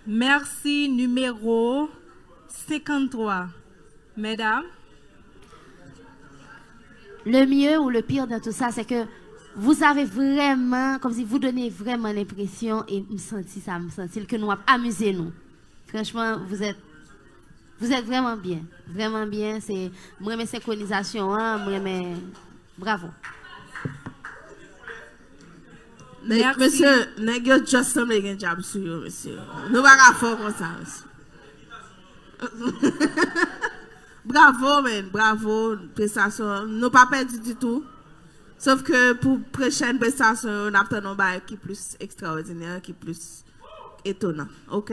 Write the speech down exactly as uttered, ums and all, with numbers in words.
Mèsi, nimewo senkanntwa. Medam. Le mieux ou le pire dans tout ça, c'est que vous avez vraiment, comme si vous donnez vraiment l'impression, e m santi sa, m santi l, ke nou ap amize nou. Franchman, vous êtes, vous êtes vraiment bien. Vraiment bien, se, m renmen senkronizasyon an, m renmen, bravo. Nèg, mesye, nèg yo just sanble gen djab sou yo, mesye. Nou pa ka fò konsa, mesye. Bravo, man, bravo, prestasyon. Nou pa pèdi ditou. Sof ke pou pwochèn prestasyon yo, n ap tann yon bagay ki plis ekstraòdinè, ki plis etonan. Oke?